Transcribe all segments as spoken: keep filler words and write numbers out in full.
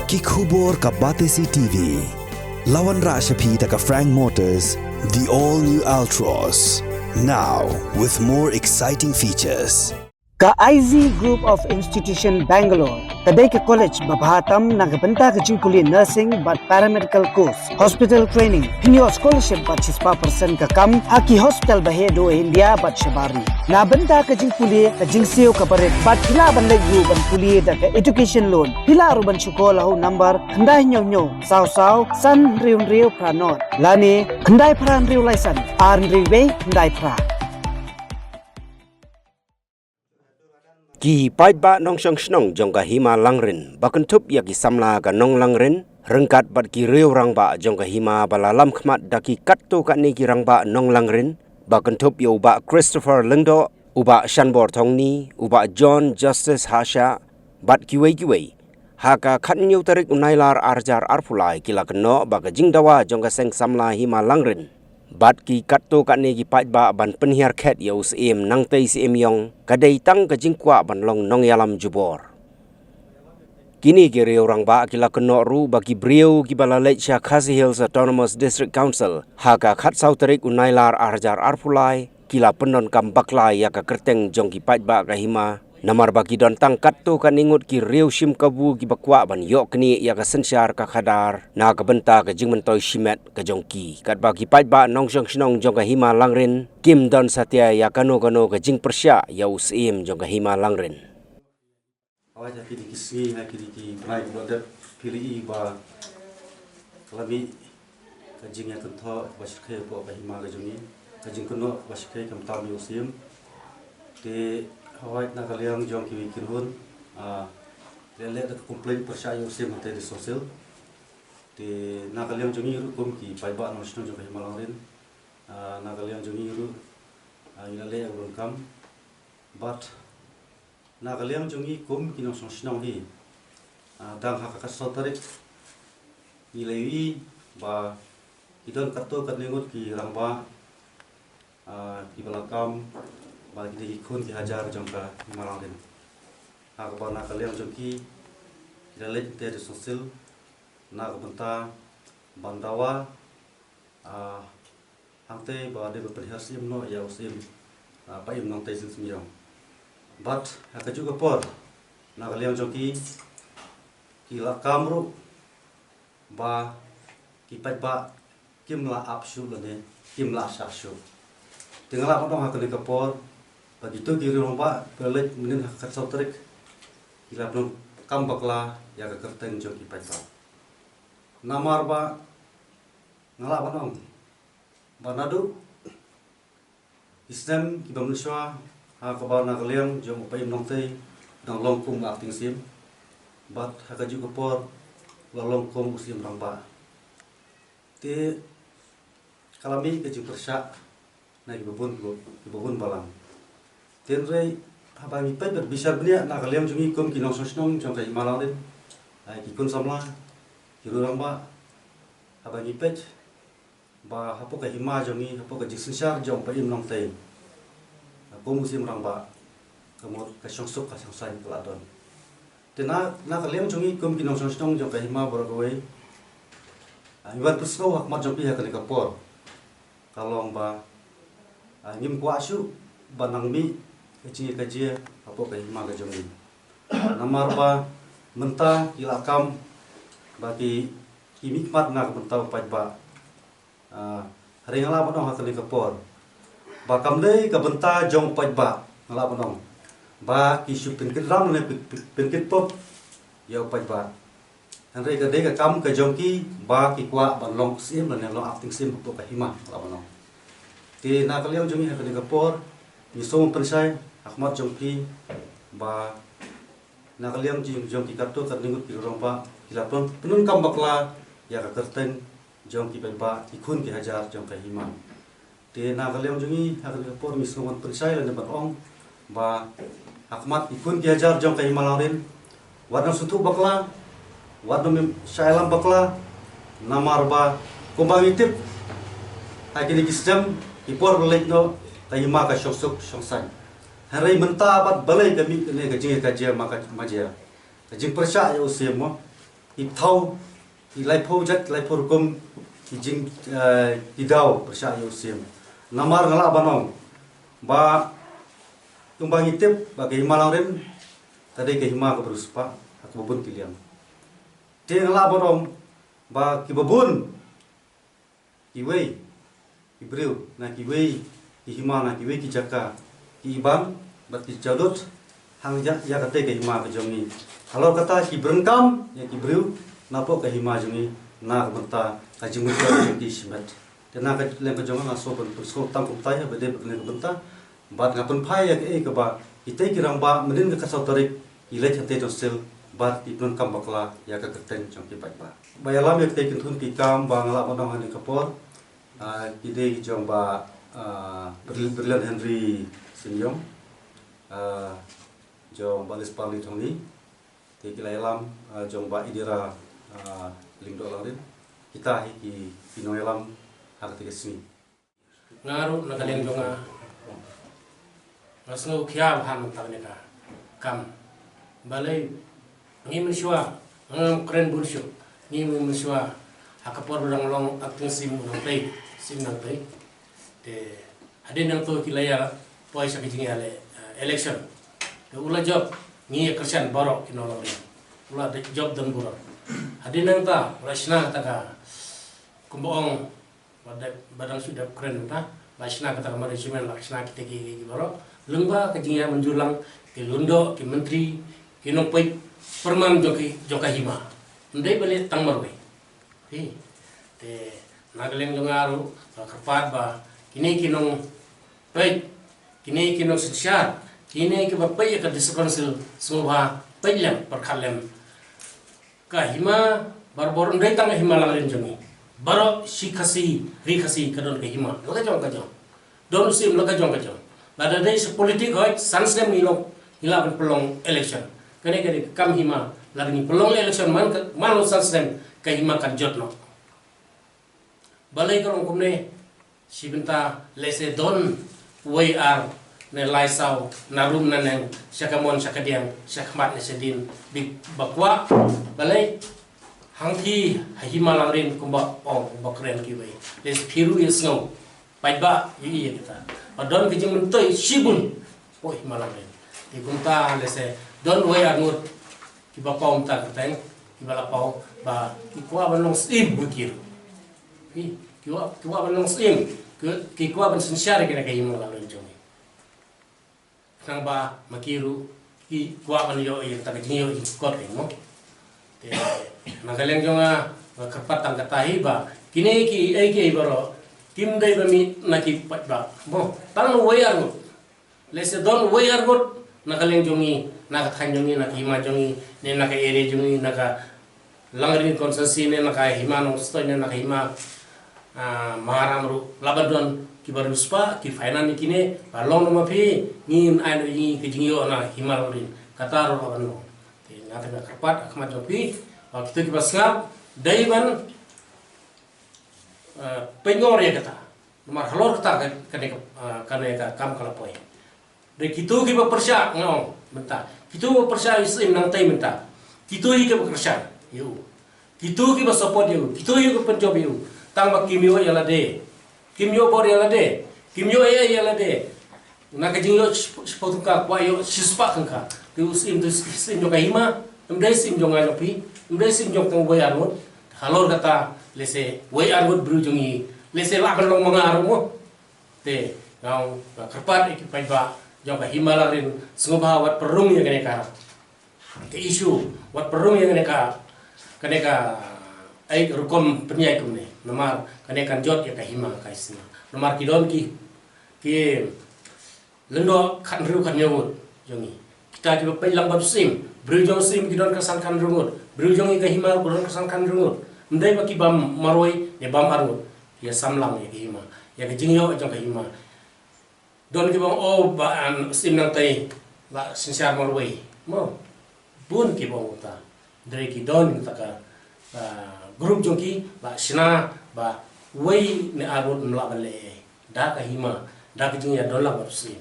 Ki khubor ka Batesi T V. La wanrah sha phi da ka Frank Motors, the all new Altroz. Now with more exciting features. Ka I Z Group of Institution Bangalore ka dei ka college ba bha tam na ka bynta ka jingpule nursing bad paramedical course, hospital training, pynïoh scholarship bad shispah percent ka kam ha ki hospital ba heh duh India bad shabar ri. Na bynta ka jingpule, ka jingsiew ka barit bad phi lah ban leit ruh ban pule da ka education loan. Phi lah ruh ban shu call ha u number khyndai hynñiew hynñiew saw saw san hynriew hynriew phra nod lane khyndai phra hynriew lai san ar hynriew wei khyndai phra. Ki paidbah nongshong shnong jong ka Hima Langrin ba kynthup ïa ki samla ka Nong Langrin ryngkat bad ki riew rangbah jong ka Hima ba la lam khmat da ki katto katne ki rangbah Nong Langrin ba kynthup ïa u Bah Christopher Lyngdoh, u Bah Shanbor Thongni, u Bah John Justice Hasha bad kiwei kiwei. Ha ka khathynñiew tarik u Nailar arhajar arphew lai ki la kynnoh ba ka jingdawa jong ka seng samla Hima Langrin bad ki katto katne ki paidbah ban pynhiar khet ïa u Syiem Nangtei Syiem Ïong ka dei tang ka jingkwah ban long nongïalam jubor. Kine ki riew rangbah ki la kynnoh ruh ba ki briew kiba la leit sha Khasi Hills Autonomous District Council ha ka khatsaw tarik u Nailar arhajar arphew lai ki la pyndonkam bakla ïa ka kyrteng jong ki paidbah ka Hima. Namar ba ki don tang katto katne ngut ki riew shim kabu kiba kwah ban ïoh knieh ïa ka synshar ka khadar na ka bynta ka jingmyntoi shimet ka jong ki. Katba ki paidbah nongshong shnong jong ka Hima Langrin kim don satia ïa kano kano ka jingpyrshah ïa u Syiem jong ka Hima Langrin. Hawai ha kine ki sngi ha kine ki bnai kiba la dep phi la i ba ka la mih ka jingïakynthoh ba shyrkhei hapoh ka Hima ka jong ngi, ka jingkynnoh ba shyrkhei khamtam ïa u Syiem. Te hawai na ka liang jong kiwei ki kynhun, ah, leh leh da ka complaint pyrshah ïa u Syiem hangtei District Council. Te na ka liang jong ngi ruh kum ki paidbah nongshong shnong jong ka Hima Langrin, ah, na ka liang jong ngi ruh, ah, ngi la leh ïa u donkam. Bad na ka liang jong ngi kum ki nongshong shnong hi, ah, dang ha ka khatsaw tarik ngi la ïohi ba ki don katto katne ngut ki rangbah, ah, kiba la kam ba ki dei ki khun ki hajar jong ka Hima Langrin. Ha kaba na ka liang jong ki ki la leit te District Council na ka bynta ban dawa, ah, hangtei ba dei ban pynhiar Syiem noh ïa u Syiem, ah, Paiem Nangtei Syiem Ïong. Bad ha kajuh ka por na ka liang jong ki ki la kam ruh ba ki paidbah kim la ap shuh lane kim la shah shuh. Te nga lah ban ong ha kane ka por ba kito ki riew rangbah ba la leit mynnin ha ka khatsaw tarik ki la pyndonkam bakla ïa ka kyrteng jong ki paidbah. Namar ba nga lah ban ong ba naduh ki snem kiba mynshuwa ha kaba na ka liang jong u Paiem Nangtei u dang long kum u acting Syiem bad ha kajuh ka por u la long kum u Syiem Rangbah. Te ka la mih ka jingpyrshah na kiba bun, kiba bun balang. Hynrei haba ngi peit bad bishar bniah na ka liang jong ngi kum ki nongshong shnong jong ka Hima Langrin, ai ki khun samla, ki riew rangbah, haba ngi peit ba hapoh ka hima jong ngi, hapoh ka jingsynshar jong u Paiem Nangtei, kum u Syiem Rangbah, ka mut ka shongsuk ka shongsaiñ ka la don. Te na, na ka liang jong ngi kum ki nongshong shnong jong ka hima baroh kawei, ah, ngi wan pynsngew ha khmat jong phi ha kane ka por ka long ba, ah, ngim kwah shuh ba nang mih ka jingïakajia hapoh ka hima ka jong ngi. Namar ba mynta ki la kam ba ki, ki mihkhmat na ka bynta u paidbah. Ah, hynrei nga lah ban ong ha kane ka por ba kam dei ka bynta jong u paidbah, nga lah ban ong ba ki shu pynkit ram ne pyn-, pyn-, pynkit pop ïa u paidbah. Hynrei ka dei ka kam ka jong ki ba ki kwah ban long syiem lane long acting syiem hapoh ka hima, nga lah ban ong. Te na ka liang jong ngi ha kane ka por ngi sngewbha pynshai ha khmat jong phi ba na ka liang jong, jong ki katto katne ngut ki riew rangbah ki la pyn-, pyndonkam bakla ïa ka kyrteng jong ki paidbah, ki khun ki hajar jong ka hima. Te na ka liang jong ngi ha kane ka por ngi sngewbha pynshai lane ban ong ba ha khmat ki khun ki hajar jong ka Hima Langrin, wat nang sngewthuh bakla, wat nang shah ïalam bakla, namar ba kumba ngi tip ha kine ki snem ki por ba la leit noh ka hima ka shongsuk shongsaiñ. Hynrei mynta pat balei ka mih kane ka jingïakajia ma ka, ma jia ka jingpyrshah ïa u syiem mo. ki thaw, ki laiphew jait, laiphew rukom ki jing, eh, ki daw pyrshah ïa u Syiem. Namar nga lah ban ong ba kumba ngi tip ba ka hima Langrin ka dei ka hima kaba riewspah ha kaba bun ki liang. Te nga lah ban ong ba kiba bun kiwei ki briew na kiwei ki hima, na kiwei ki jaka, ki ibang bad ki jadut hang ïa, ïa kata ka hima ka jong ngi. Halor kata ki bring kam ïa ki briew napoh ka hima jong ngi na ka bynta ka jingmut ka jong ki shimet. Te na ka liang ka jong nga, nga sngew ban pynsngew tang kumta ïa ba dei ba kane ka bynta. Bad nga pynphai ïa kaei kaba kita ki rangbah mynnin ka khatsaw tarik ki leit hangtei Council bad ki pyndonkam bakla ïa ka kyrteng jong ki paidbah. Ba ïalam ïa kita ki kyntien ki kam ba nga lah ban ong ha kane ka por, ah, ki dei jong Bah, ah, Bril-, Brilliant Henry Syiemlieh, ah, jong Bah Liz Parley Thongni, te ki la ïalam, ah, jong Bah Idira, ah, Lyngdoh Langrin. Kita hi ki, ki nongïalam ha kata ka sngi. Nga ruh na ka liang jong nga, nga sngew khia bha na kane ka kam. Balei, ngi mynshuwa, nga ngam kren bun shuh, ngi mynshuwa ha ka por ba dang long acting Syiem Nangtei, Syiem Nangtei. Te hadien nangta ki la ïa poi sha ka jingïaleh, eh, election. Te u la jop, ngi ïa kyrshan baroh ki nong Langrin. U la jop don burom. Hadien nangta u la shna kata ka, kumba ong, ba dang, ba dang shu dep kren mynta, la shna kata ka management, la shna kita ki, ki, ki baroh. Lyngba ka jingïamynjur lang ki lyngdoh, ki myntri, ki nongpeit pyrman jong ki, jong ka hima. Ym dei ba leh tang marwei. Hi. Te na ka liang jong nga ruh nga kyrpad ba kine ki nongpeit, kine ki nongsynshar, kine kiba peit ïa ka District Council, sngewbha peit lem, pyrkhat lem. Ka hima, barabor ym dei tang ka hima Langrin jong ngi. Baroh shi Khasi, ri Khasi ka don ka hima la ka jong ka jong. Don u Syiem la ka jong ka jong. Lada dei sha politik hooid, san snem ngi long, ngi lah ban pynlong election. Kane ka dei ka kam hima, lada ngi pynlong election man ka, man long san snem, ka hima kan jot noh. Balei ka long kumne? Shi bynta lehse don wei ar ne lai saw na rum na neng, sha kamon sha kadiang, sha khmat ne sha dien, bad ba kwah. Balei? Hangtei ha hima Langrin kumba ong, kumba kren kiwei, lehse phi ruh ïa sngew, paidbah ïohi ïa kita, ba don ka jingmyntoi shibun hapoh hima Langrin. Te kumta lehse don wei ar ngut kiba paw mynta kyrteng, kiba la paw ba ki kwah ban long Syiem bad ki ruh. Ki, ki kwah, ki kwah ban long Syiem, ki, ki kwah ban synshar ïa kane ka hima Langrin jong ngi. Khnang ba ma ki ruh ki kwah ban ïoh ïa kata ka jingïoh jingkot ka, mo. Te na ka liang jong nga, nga kyrpad tang kata hi ba kine kiei kiei baroh kim dei ba mih na ki paidbah, mo. Tang wei ar ngut. Lehse don wei ar ngut na ka liang jong ngi, na ka thaiñ jong ngi, na ka hima jong ngi, ne na ka area jong ngi, na ka Langrin constituency ne na ka hima Nongstoiñ ne na ka hima, ah, Maharam ruh. Lah ban don kiba riewspah, ki finance ne kine, ba long noh ma phi, ngin ai noh ïa ngi ka jingïoh na hima Langrin. Kata ruh lah ban long. Te nga te nga kyrpad ha khmat jong phi ba kito kiba sngap dei ban, ah, pynïoh ïa kata. Namar halor kata ka, kane ka, ah, kane ka kam ka la poi. Dei kito kiba pyrshah, nga ong mynta, kito kiba pyrshah ïa u Syiem Nangtei mynta, kito hi kiba kyrshan ïa u, kito kiba support ïa u, kito hi kiba pynjop ïa u. Tang ba kim ïoh ïa lade, kim ïoh bor ïa lade, kim ïoh ïa, ïa lade. Na ka jingïoh shiphew tyngka kwah ïoh shispah tyngka. Te u Syiem, te u Syiem jong ka hima, ym dei Syiem jong nga jong phi, ym dei Syiem jong tang wei ar ngut. Halor kata lehse wei ar ngut briew jong ngi, lehse lah ban long ma nga ruh, mo. Te nga ong, nga kyrpad ïa ki paidbah jong ka hima Langrin, sngewbha wat pynrung ïa kane ka, ka issue, wat pynrung ïa kane ka, kane ka, eh, rukom pynïaid kumne. Namar kane kan jot ïa ka hima ka shnong. Namar ki don ki, ki lyngdoh khathynriew khathynñiew ngut jong ngi. Kita kiba peit lang bad u Syiem, briew jong u Syiem ki don khatsan khathynriew ngut, briew jong ngi ka hima ki don khatsan khathynriew ngut. Ym dei ba ki bam marwei ne bam ar ngut. Ïa samla ïa ka hima, ïa ka jingïoh jong ka hima. Don kiba ong, oh, ba, ah, u Syiem Nangtei la synshar marwei, mo. Bun kiba ong kumta. Hynrei ki don kata ka, ah, group jong ki ba shna ba wei ne ar ngut ym lah ban leh ei ei da ka hima, da ka jingïadon lang bad u Syiem.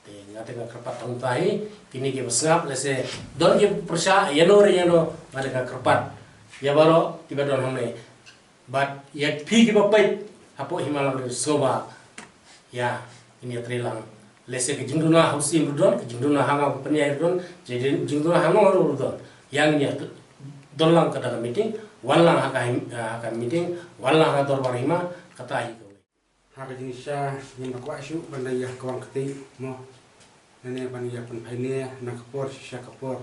Te nga te nga kyrpad tang kumta hi, kine kiba sngap lehse don kiba pyrshah ïano re ïano, nga te nga kyrpad Ïa baroh kiba don hangne. Bad ïa phi kiba peit hapoh Hima Lawriam, sngewbha ïa ngin ïatreilang. Lehse ka jingduna ha u Syiem ruh don, ka jingduna ha nga u Pynïaid ruh don, ka jingduna ha nga ruh don. Ïa ngin ïa don lang kata ka meeting, wan lang ha ka him-, ha ka meeting, wan lang ha ka dorbar hima, kata hi ka. Ha ka jingshisha ngim da kwah shuh ban da ïa kwah kti mo. Nane ban ïa pynphai ne na ka por shisha ka por.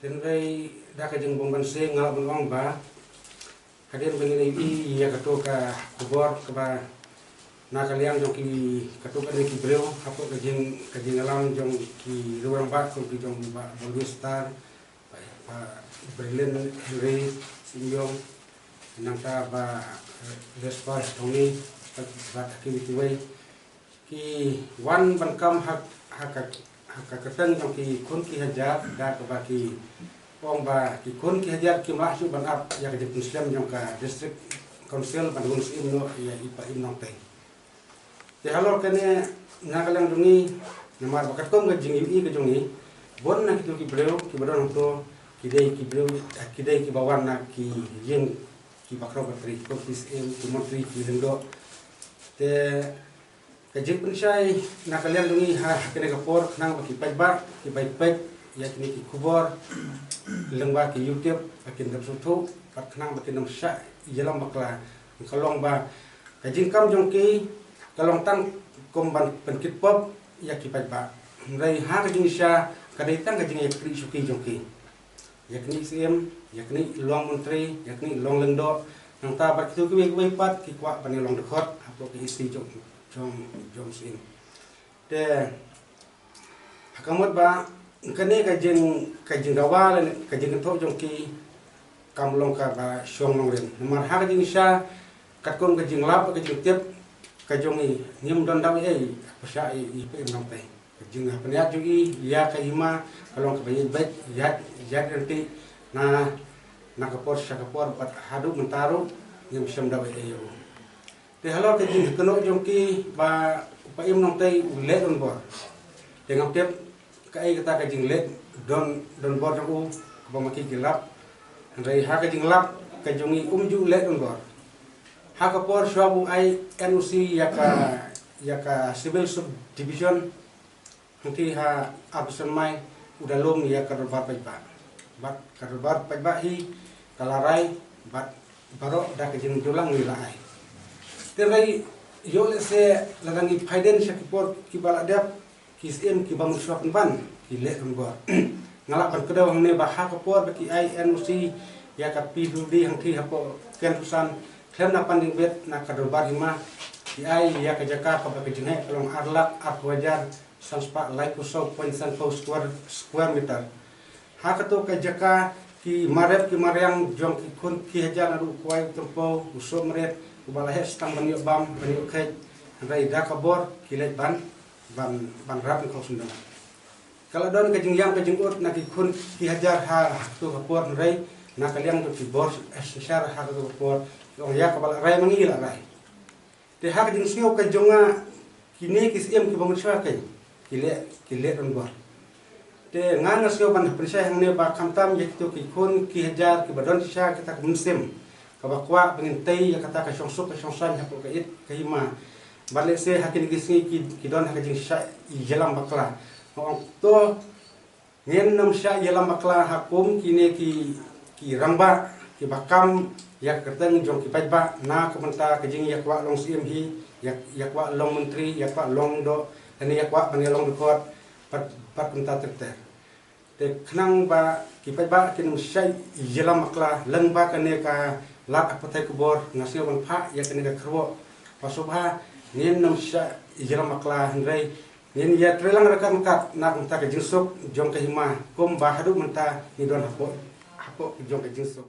Hynrei da ka jingbym ban seng nga lah ban ong ba hadien ba ngin ïa ïohi ïa kato ka khubor kaba na ka liang jong ki kato ka ne ki briew hapoh ka jing ka jingïalam jong ki rangbah kum ki jong Bah Balwir Star, Bah, Bah Brilliant Henry Symbiong, nangta Bah Lesper Tony, Bah Hakim Kiwei. Ki wan ban kam ha, ha ka, ha ka kyrteng jong ki khun ki hajar, da kaba ki ong ba ki khun ki hajar kim lah shuh ban ap ïa ka jingpynslem jong ka District Council ban rung syiem noh ïa i Paiem Nongtei. Te halor kane na ka liang jong ngi, namar ba katkum ka jingïohi ka jong ngi, bun na kito ki briew kiba don hangto ki dei ki briew, ki dei kiba wan na ki ïing kiba khraw ba tri, kum ki syiem, ki myntri, ki lyngdoh. Te ka jingpynshai na ka liang jong ngi ha, ha kane ka por khnang ba ki paidbah kiba peit ïa kine ki khubor lyngba ki YouTube ba kin da sngewthuh bad khnang ba kin ym shah ïalam bakla. Ka long ba ka jingkam jong ki ka long tang kum ban pynkit pop ïa ki paidbah. Hynrei ha ka jingshisha ka dei tang ka jingïakynduh shuki jong ki. Ïakynduh syiem, ïakynduh long myntri, ïakynduh long lyngdoh. Nangta bad kito kiwei kiwei pat ki kwah ban ïa long dkhot hapoh ka history jong, jong, jong syiem. Te ha ka mut ba kane ka jing, ka jingdawa lane ka jingkynthoh jong ki kam long kaba shong nongrim. Namar ha ka jingshisha katkum ka jinglap ka jingtip ka jong i, ngim don daw ei ei pyrshah i, i Paiem Nongtei. Ka jingpynïaid jong i ïa ka hima ka long kaba ïaid beit, ïaid, ïaid ryntih na, na ka por sha ka por bad haduh mynta ruh ngim shem daw ei ei ïa u. Te halor ka jingkynnoh jong ki ba u Paiem Nongtei u leh donbor. Te ngam tip kaei kata ka jingleh don, donbor jong u kaba ma ki ki lap. Hynrei ha ka jinglap ka jong i um ju leh donbor. Ha ka por shuwa ba u ai N O C ïa ka, ïa ka civil subdivision hangtei ha Upper Ïssemai u da lum ïa ka dorbar paidbah. Bad ka dorbar paidbah hi ka la rai bad baroh da ka jingjulang ngi la ai. Hynrei ïoh lehse lada ngi peit dien sha ki por kiba la dep, ki syiem kiba mynshuwa pynban ki leh donbor. Nga lah ban kdew hangne ba ha ka por ba ki ai N O C ïa ka P W D hangtei hapoh Kynthei San, khlem da pan ding bet na ka dorbar hima, ki ai ïa ka jaka kaba ka jingheh ka long ar lak arphew hajar san spah laiphew saw point san phew square, square meter. Ha kato ka jaka ki marep ki mariang jong ki khun ki hajar naduh u Kwai, u Tympew, u Sohmrit, uba la heh sdang ban ïoh bam ban ïoh kheit, hynrei da ka bor ki leit ban, ban, ban rap na ka khusnam. Ka la don ka jingïam ka jingud na ki khun ki hajar ha, ha kato ka por, hynrei na ka liang jong ki bor synshar ha kato ka por ki ong ïa kaba la rai ma ngi la rai. Te ha ka jingsngew ka jong nga, kine ki syiem kiba mynshuwa kein ki leh, ki leh donbor. Te nga nga sngew ban pynshai hangne ba khamtam ïa kito ki khun ki hajar kiba don shisha kita ka mynsiem kaba kwah ba ngin tei ïa kata ka shongsuk ka shongsaiñ hapoh ka ïit ka hima. Bad lehse ha kine ki sngi ki, ki don ha ka jingshah ïalam bakla. Nga ong to ngin ym shah ïalam bakla ha kum kine ki, ki rangbah kiba kam ïa ka kyrteng jong ki paidbah na ka bynta ka jingïakwah long syiem hi, ïa, ïakwah long myntri, ïakwah long doh, lane ïakwah ban ïa long dkhot, bad, bad kumta ter ter. Te khnang ba ki paidbah kin ym shah ïalam bakla lyngba kane ka lad ha pathai khubor, nga sngew ban phah ïa kane ka kyrwoh ba sngewbha ngin ym shah ïalam bakla, hynrei ngin ïatreilang ryngkat ryngkat na ka bynta ka jingsuk jong ka hima, kumba haduh mynta ngi don hapoh, hapoh jong ka jingsuk.